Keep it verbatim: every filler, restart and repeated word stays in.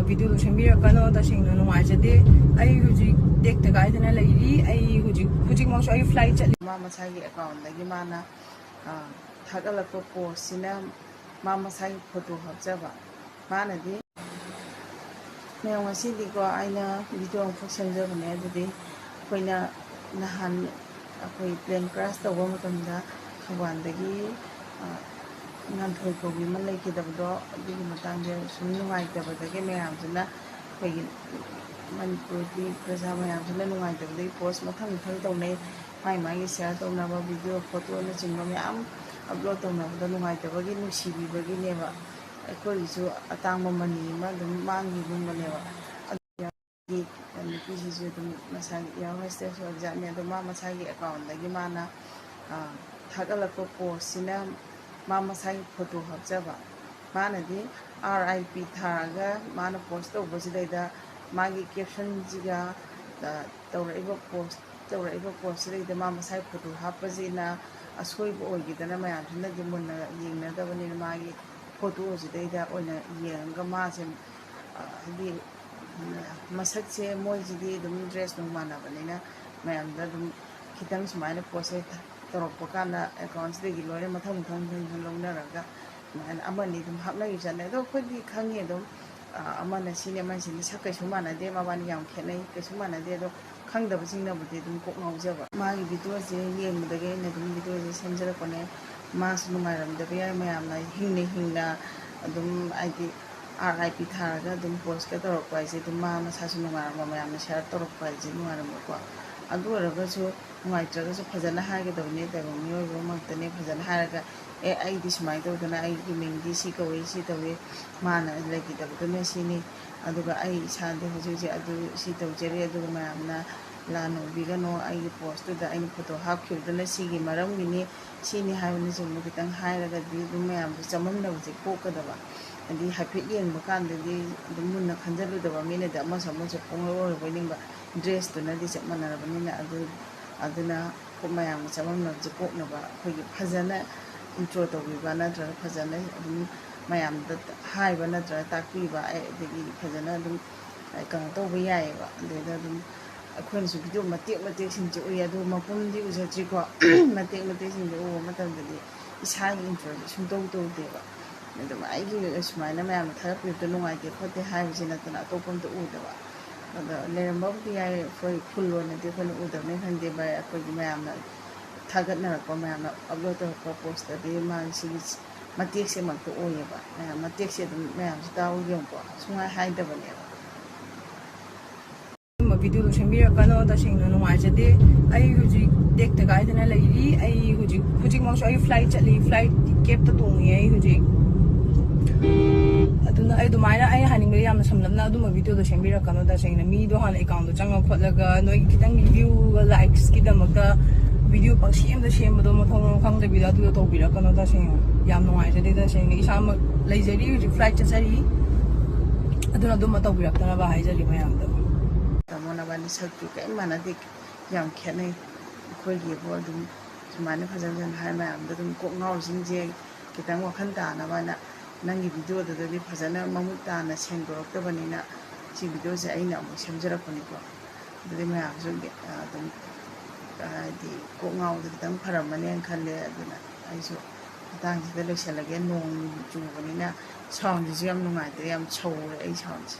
Video ꯂꯣꯏꯁꯤꯟꯕꯤꯔꯛꯀꯅꯣ, ꯇꯁꯦꯡꯅ ꯅꯨꯡꯉꯥꯏꯖꯗꯦ꯫ ꯑꯩ ꯍꯧꯖꯤꯛ ꯇꯦꯛꯇ ꯀꯥꯏꯗꯅ ꯂꯩꯔꯤ꯫ ꯑꯩ ꯍꯧꯖꯤꯛ, ꯍꯧꯖꯤꯛꯃꯛꯁꯨ ꯑꯩ ꯐ꯭ꯂꯥꯏꯠ ꯆꯠꯂꯤ꯫ ꯃꯥ ꯃꯁꯥꯒꯤ ꯑꯦꯀꯥꯎꯟꯗꯒꯤ ꯃꯥꯅ, ꯑ, ꯊꯥꯒꯠꯂꯛꯄ ꯄꯣꯁꯁꯤꯅ ꯃꯥ ꯃꯁꯥꯒꯤ ꯐꯣꯇꯣ ꯍꯥꯞꯆꯕ꯫ ꯃꯥꯅꯗꯤ, ꯃꯌꯥꯝ, ꯉꯁꯤꯗꯤꯀꯣ ꯑꯩꯅ ꯚꯤꯗꯤꯑꯣ ꯑꯃꯈꯛ ꯁꯦꯝꯖꯕꯅꯦ꯫ ꯑꯗꯨꯗꯤ ꯑꯩꯈꯣꯏꯅ ꯅꯍꯥꯟ ꯑꯩꯈꯣꯏ ꯄ꯭ꯂꯦꯟ ꯀ꯭ꯔꯥꯁ ꯇꯧꯕ ꯃꯇꯝꯗ ꯊꯧꯕꯥꯜꯗꯒꯤ, ꯑ, ꯉꯥꯟꯊꯣꯏ ꯀꯧꯕꯤ ꯑꯃ ꯂꯩꯈꯤꯗꯕꯗꯣ, ꯑꯗꯨꯒꯤ ꯃꯇꯥꯡꯗ ꯁꯨꯝ ꯅꯨꯡꯉꯥꯏꯇꯕꯗꯒꯤ ꯃꯌꯥꯝꯁꯤꯅ, ꯑꯩꯈꯣꯏꯒꯤ ꯃꯅꯤꯄꯨꯔꯒꯤ ꯄ꯭ꯔꯖꯥ ꯃꯌꯥꯝꯁꯤꯅ ꯅꯨꯡꯉꯥꯏꯇꯕꯗꯒꯤ ꯄꯣꯁ ꯃꯊꯪ ꯃꯊꯪ ꯇꯧꯅꯩ꯫ ꯃꯥꯏ ꯃꯥꯒꯤ ꯁꯤꯌꯥꯔ ꯇꯧꯅꯕ, ꯚꯤꯗꯤꯑꯣ, ꯐꯣꯇꯣꯅꯆꯤꯡꯕ ꯃꯌꯥꯝ ꯑꯞꯂꯣꯗ ꯇꯧꯅꯕꯗ ꯅꯨꯡꯉꯥꯏꯇꯕꯒꯤ, ꯅꯨꯡꯁꯤꯕꯤꯕꯒꯤꯅꯦꯕ꯫ ꯑꯩꯈꯣꯏꯒꯤꯁꯨ ꯑꯇꯥꯡꯕ ꯃꯅꯤ ꯑꯃ ꯑꯗꯨꯝ ꯃꯥꯡꯈꯤꯒꯨꯝꯕꯅꯦꯕ꯫ ꯅꯨꯄꯤꯁꯤꯁꯨ ꯑꯗꯨꯝ ꯃꯁꯥꯒꯤ ꯏꯌꯥꯔ ꯍꯣꯁꯇꯦꯁ ꯑꯣꯏꯕꯖꯥꯠꯅꯤ꯫ ꯑꯗꯣ ꯃꯥ ꯃꯁꯥꯒꯤ ꯑꯦꯀꯥꯎꯟꯗꯒꯤ ꯃꯥꯅ, ꯑ, ꯊꯥꯒꯠꯂꯛꯄ ꯄꯣꯁꯁꯤꯅ ꯃꯥ ꯃꯁꯥꯒꯤ ꯐꯣꯇꯣ ꯍꯥꯞꯆꯕ꯫ ꯃꯥꯅꯗꯤ ꯑꯥꯔ ꯑꯥꯏ ꯄꯤ ꯊꯥꯔꯒ ꯃꯥꯅ ꯄꯣꯁ ꯇꯧꯕꯁꯤꯗꯩꯗ ꯃꯥꯒꯤ ꯀꯦꯞꯁꯟꯁꯤꯒ, ꯑ, ꯇꯧꯔꯛꯏꯕ ꯄꯣꯁ, ꯇꯧꯔꯛꯏꯕ ꯄꯣꯁꯁꯤꯗꯩꯗ ꯃꯥ ꯃꯁꯥꯒꯤ ꯐꯣꯇꯣ ꯍꯥꯞꯄꯁꯤꯅ ꯑꯁꯣꯏꯕ ꯑꯣꯏꯈꯤꯗꯅ ꯃꯌꯥꯝꯁꯤꯅꯗꯤ ꯃꯨꯟꯅ ꯌꯦꯡꯅꯗꯕꯅꯤꯅ ꯃꯥꯒꯤ ꯐꯣꯇꯣꯁꯤꯗꯩꯗ ꯑꯣꯏꯅ ꯌꯦꯡꯉꯒ ꯃꯥꯁꯦ, ꯑ, ꯍꯥꯏꯗꯤ, ꯃꯁꯛꯁꯦ ꯃꯣꯏꯁꯤꯗꯤ ꯑꯗꯨꯝ ꯗ꯭ꯔꯦꯁ ꯅꯨꯡ ꯃꯥꯟꯅꯕꯅꯤꯅ ꯃꯌꯥꯝꯗ ꯑꯗꯨꯝ ꯈꯤꯇꯪ ꯁꯨꯃꯥꯏꯅ ꯄꯣꯁꯁꯦ ꯇꯧꯔꯛꯄ ꯀꯥꯟꯗ ꯑꯦꯀꯥꯎꯟꯁꯤꯗꯒꯤ ꯂꯣꯏꯅ ꯃꯊꯪ ꯃꯊꯪ ꯃꯊꯪ ꯃꯊꯪ ꯂꯧꯅꯔꯒ ꯑꯗꯨꯃꯥꯏꯅ ꯑꯃꯅꯤ ꯑꯗꯨꯝ ꯍꯥꯞꯅꯈꯤꯕꯖꯥꯠꯅꯤ꯫ ꯑꯗꯣ ꯑꯩꯈꯣꯏꯗꯤ ꯈꯪꯉꯤ ꯑꯗꯨꯝ, ꯑ, ꯑꯃꯅ ꯁꯤꯅꯤ, ꯑꯃꯅ ꯁꯤꯅꯤ, ꯁꯛ ꯀꯩꯁꯨ ꯃꯥꯟꯅꯗꯦ, ꯃꯕꯥꯅꯤ ꯌꯥꯝ ꯈꯦꯠꯅꯩ, ꯀꯩꯁꯨ ꯃꯥꯟꯅꯗꯦ꯫ ꯑꯗꯣ ꯈꯪꯗꯕꯁꯤꯡꯅꯕꯨꯗꯤ ꯑꯗꯨꯝ ꯀꯣꯛ ꯉꯥꯎꯖꯕ꯫ ꯃꯥꯒꯤ ꯚꯤꯗꯤꯑꯣꯁꯦ ꯌꯦꯡꯕꯗꯒꯤ ꯑꯩꯅ ꯑꯗꯨꯝ ꯚꯤꯗꯤꯑꯣꯁꯦ ꯁꯦꯝꯖꯔꯛꯄꯅꯦ꯫ ꯃꯥꯁꯨ ꯅꯨꯡꯉꯥꯏꯔꯝꯗꯕ ꯌꯥꯏ, ꯃꯌꯥꯝꯅ ꯍꯤꯡꯅ ꯍꯤꯡꯅ ꯑꯗꯨꯝ, ꯍꯥꯏꯗꯤ, ꯑꯥꯔ ꯑꯥꯏ ꯄꯤ ꯊꯥꯔꯒ ꯑꯗꯨꯝ ꯄꯣꯁꯀ ꯇꯧꯔꯛꯄ ꯍꯥꯏꯁꯦ ꯑꯗꯨꯝ ꯃꯥ ꯃꯁꯥꯁꯨ ꯅꯨꯡꯉꯥꯏꯔꯝꯕ, ꯃꯌꯥꯝꯅ ꯁꯤꯌꯥꯔ ꯇꯧꯔꯛꯄ ꯍꯥꯏꯁꯦ ꯅꯨꯡꯉꯥꯏꯔꯝꯕꯀꯣ꯫ ꯑꯗꯨ ꯑꯣꯏꯔꯒꯁꯨ ꯅꯨꯡꯉꯥꯏꯇ꯭ꯔꯒꯁꯨ ꯐꯖꯅ ꯍꯥꯏꯒꯗꯕꯅꯦ, ꯇꯥꯏꯕꯪ ꯃꯤꯑꯣꯏꯕ ꯑꯃꯈꯛꯇꯅꯦ꯫ ꯐꯖꯅ ꯍꯥꯏꯔꯒ, "ꯑꯦ, ꯑꯩꯗꯤ ꯁꯨꯃꯥꯏꯅ ꯇꯧꯗꯅ ꯑꯩꯒꯤ ꯃꯤꯡꯗꯤ ꯁꯤ ꯀꯧꯏ, ꯁꯤ ꯇꯧꯏ, ꯃꯥꯅ ꯂꯩꯈꯤꯗꯕꯗꯨꯅ ꯁꯤꯅꯤ, ꯑꯗꯨꯒ ꯑꯩ ꯏꯁꯥꯗꯤ ꯍꯧꯖꯤꯛ ꯍꯧꯖꯤꯛ ꯑꯗꯨ ꯁꯤ ꯇꯧꯖꯔꯤ, ꯑꯗꯨꯒ ꯃꯌꯥꯝꯅ ꯂꯥꯟꯅ ꯎꯕꯤꯒꯅꯨ, ꯑꯩꯒꯤ ꯄꯣꯁꯇꯨꯗ ꯑꯩꯅ ꯐꯣꯇꯣ ꯍꯥꯞꯈꯤꯕꯗꯨꯅ ꯁꯤꯒꯤ ꯃꯔꯝꯒꯤꯅꯤ, ꯁꯤꯅꯤ" ꯍꯥꯏꯕꯅꯆꯤꯡꯕ ꯈꯤꯇꯪ ꯍꯥꯏꯔꯒꯗꯤ ꯑꯗꯨꯝ ꯃꯌꯥꯝꯁꯨ ꯆꯃꯝꯅꯕꯁꯦ ꯀꯣꯛꯀꯗꯕ꯫ ꯍꯥꯏꯗꯤ ꯍꯥꯏꯐꯦꯠ ꯌꯦꯡꯕ ꯀꯥꯟꯗꯗꯤ ꯑꯗꯨꯝ ꯃꯨꯟꯅ ꯈꯟꯖꯜꯂꯨꯗꯕ ꯃꯤꯅꯗꯤ ꯑꯃꯁꯨ ꯑꯃꯁꯨ ꯄꯨꯡꯂꯣꯏ ꯑꯣꯏꯔꯕꯣꯏ ꯅꯤꯡꯕ꯫ ꯗ꯭ꯔꯦꯁꯇꯨꯅꯗꯤ ꯆꯞ ꯃꯥꯟꯅꯔꯕꯅꯤꯅ ꯑꯗꯨ, ꯑꯗꯨꯅ ꯃꯌꯥꯝꯒ ꯆꯃꯝꯅꯕꯁꯦ ꯀꯣꯛꯅꯕ ꯑꯩꯈꯣꯏꯒꯤ ꯐꯖꯅ ꯏꯟꯇ꯭ꯔꯣ ꯇꯧꯕꯤꯕ ꯅꯠꯇ꯭ꯔꯒ ꯐꯖꯅ ꯑꯗꯨꯝ ꯃꯌꯥꯝꯗ ꯍꯥꯏꯕ ꯅꯠꯇ꯭ꯔꯒ ꯇꯥꯛꯄꯤꯕ, ꯑꯗꯒꯤ ꯐꯖꯅ ꯑꯗꯨꯝ ꯀꯩꯅꯣ ꯇꯧꯕ ꯌꯥꯏꯌꯦꯕ꯫ ꯑꯗꯩꯗ ꯑꯗꯨꯝ ꯑꯩꯈꯣꯏꯅꯁꯨ ꯚꯤꯗꯤꯑꯣ ꯃꯇꯦꯛ ꯃꯇꯦꯛꯁꯤꯡꯁꯦ ꯎꯏ, ꯑꯗꯨ ꯃꯄꯨꯝꯗꯤ ꯎꯖꯗ꯭ꯔꯤꯀꯣ꯫ ꯃꯇꯦꯛ ꯃꯇꯦꯛꯁꯤꯡꯁꯦ ꯎꯕ ꯃꯇꯝꯗꯗꯤ ꯏꯁꯥꯒꯤ ꯏꯟꯇꯔꯦꯁ ꯁꯨꯡꯇꯧ ꯇꯧꯗꯦꯕ꯫ ꯑꯗꯨꯝ ꯑꯩꯒꯤ ꯁꯨꯃꯥꯏꯅ ꯃꯌꯥꯝꯅ ꯊꯥꯒꯠꯄꯤꯕꯗꯣ ꯅꯨꯡꯉꯥꯏꯇꯦ ꯈꯣꯠꯇꯦ ꯍꯥꯏꯕꯁꯤ ꯅꯠꯇꯅ ꯑꯇꯣꯞꯄ ꯑꯝꯇ ꯎꯗꯕ꯫ ꯑꯗꯣ ꯂꯩꯔꯝꯕꯕꯨꯗꯤ ꯌꯥꯏ, ꯑꯩꯈꯣꯏ ꯐꯨꯜ ꯑꯣꯏꯅꯗꯤ ꯑꯩꯈꯣꯏꯅ ꯎꯗꯕꯅꯤ ꯈꯪꯗꯦ ꯚꯥꯏ, ꯑꯩꯈꯣꯏꯒꯤ ꯃꯌꯥꯝꯅ ꯊꯥꯒꯠꯅꯔꯛꯄ, ꯃꯌꯥꯝꯅ ꯑꯞꯂꯣꯗ ꯇꯧꯔꯛꯄ ꯄꯣꯁꯇꯗꯤ ꯃꯥꯒꯤ ꯁꯤꯒꯤ ꯃꯇꯦꯛꯁꯦꯃꯛꯇ ꯑꯣꯏꯌꯦꯕ꯫ ꯃꯌꯥꯝ ꯃꯇꯦꯛꯁꯦ ꯑꯗꯨꯝ ꯃꯌꯥꯝꯁꯨ ꯇꯥꯎ ꯌꯦꯡꯉꯨꯀꯣ, ꯁꯨꯡꯍꯥꯏ ꯍꯥꯏꯗꯕꯅꯦꯕ꯫ ꯑꯗꯨꯝꯕ ꯚꯤꯗꯤꯑꯣꯗꯣ ꯁꯦꯝꯕꯤꯔꯛꯀꯅꯣ, ꯇꯁꯦꯡꯅ ꯅꯨꯡꯉꯥꯏꯖꯗꯦ꯫ ꯑꯩ ꯍꯧꯖꯤꯛ ꯇꯦꯛꯇ ꯀꯥꯏꯗꯅ ꯂꯩꯔꯤ꯫ ꯑꯩ ꯍꯧꯖꯤꯛ, ꯍꯧꯖꯤꯛꯃꯛꯁꯨ ꯑꯩ ꯐ꯭ꯂꯥꯏꯠ ꯆꯠꯂꯤ, ꯐ꯭ꯂꯥꯏꯠ ꯀꯦꯞꯇ ꯇꯣꯡꯉꯤ ꯑꯩ ꯍꯧꯖꯤꯛ꯫ ꯑꯗꯨꯅ ꯑꯩ ꯑꯗꯨꯃꯥꯏꯅ, ꯑꯩ ꯍꯥꯏꯅꯤꯡꯕꯗꯤ ꯌꯥꯝꯅ ꯁꯝꯂꯞꯅ ꯑꯗꯨꯝꯕ ꯚꯤꯗꯤꯑꯣꯗꯣ ꯁꯦꯝꯕꯤꯔꯛꯀꯅꯣ꯫ ꯇꯁꯦꯡꯅ ꯃꯤꯗꯣ ꯍꯥꯟꯅ ꯑꯦꯀꯥꯎꯟꯗꯣ ꯆꯪꯉ ꯈꯣꯠꯂꯒ ꯅꯣꯏꯒꯤ ꯈꯤꯇꯪ ꯚ꯭ꯌꯨꯒ ꯂꯥꯏꯛꯁꯀꯤꯗꯃꯛꯇ ꯚꯤꯗꯤꯑꯣ ꯄꯪꯁꯦꯝꯗ ꯁꯦꯝꯕꯗꯣ ꯃꯊꯣꯡ ꯃꯔꯝ ꯈꯪꯗꯕꯤꯗ ꯑꯗꯨꯗꯣ ꯇꯧꯕꯤꯔꯛꯀꯅꯣ꯫ ꯇꯁꯦꯡꯅ ꯌꯥꯝ ꯅꯨꯡꯉꯥꯏꯖꯗꯦ꯫ ꯇꯁꯦꯡꯅ ꯏꯁꯥꯃꯛ ꯂꯩꯖꯔꯤ, ꯍꯧꯖꯤꯛ ꯐ꯭ꯂꯥꯏꯠ ꯆꯠꯆꯔꯤ꯫ ꯑꯗꯨꯅ ꯑꯗꯨꯝꯕ ꯇꯧꯕꯤꯔꯛꯇꯅꯕ ꯍꯥꯏꯖꯔꯤ ꯃꯌꯥꯝꯗ꯫ ꯇꯥꯃꯣ ꯅꯕꯥꯅꯤ ꯁꯛꯇꯤ ꯀꯔꯤꯝ ꯃꯥꯟꯅꯗꯦ, ꯌꯥꯝ ꯈꯦꯠꯅꯩ꯫ ꯑꯩꯈꯣꯏꯒꯤꯕꯨ ꯑꯗꯨꯝ ꯁꯨꯃꯥꯏꯅ ꯐꯖ ꯐꯖꯅ ꯍꯥꯏ ꯃꯌꯥꯝꯗ ꯑꯗꯨꯝ ꯀꯣꯛ ꯉꯥꯎꯔꯤꯁꯤꯡꯁꯦ ꯈꯤꯇꯪ ꯋꯥꯈꯜ ꯇꯥꯅꯕꯅ ꯅꯪꯒꯤ ꯚꯤꯗꯤꯑꯣꯗꯨꯗꯗꯤ ꯐꯖꯅ ꯃꯃꯨꯠ ꯇꯥꯅ ꯁꯦꯡꯗꯣꯔꯛꯇꯕꯅꯤꯅ ꯁꯤ ꯚꯤꯗꯤꯑꯣꯁꯦ ꯑꯩꯅ ꯑꯃꯨꯛ ꯁꯦꯝꯖꯔꯛꯄꯅꯤꯀꯣ꯫ ꯑꯗꯨꯗꯤ ꯃꯌꯥꯝꯁꯨ ꯑꯗꯨꯝ ꯍꯥꯏꯗꯤ ꯀꯣꯛ ꯉꯥꯎꯕꯗ ꯈꯤꯇꯪ ꯐꯔꯝꯃꯅꯦꯅ ꯈꯜꯂꯦ꯫ ꯑꯗꯨꯅ ꯑꯩꯁꯨ ꯃꯇꯥꯡꯁꯤꯗ ꯂꯣꯏꯁꯤꯜꯂꯒꯦ꯫ ꯅꯣꯡ ꯆꯨꯕꯅꯤꯅ ꯁꯥꯎꯟꯁꯤꯁꯨ ꯌꯥꯝ ꯅꯨꯡꯉꯥꯏꯇ꯭ꯔꯦ, ꯌꯥꯝ ꯁꯧꯔꯦ ꯑꯩ ꯁꯥꯎꯟꯁꯦ꯫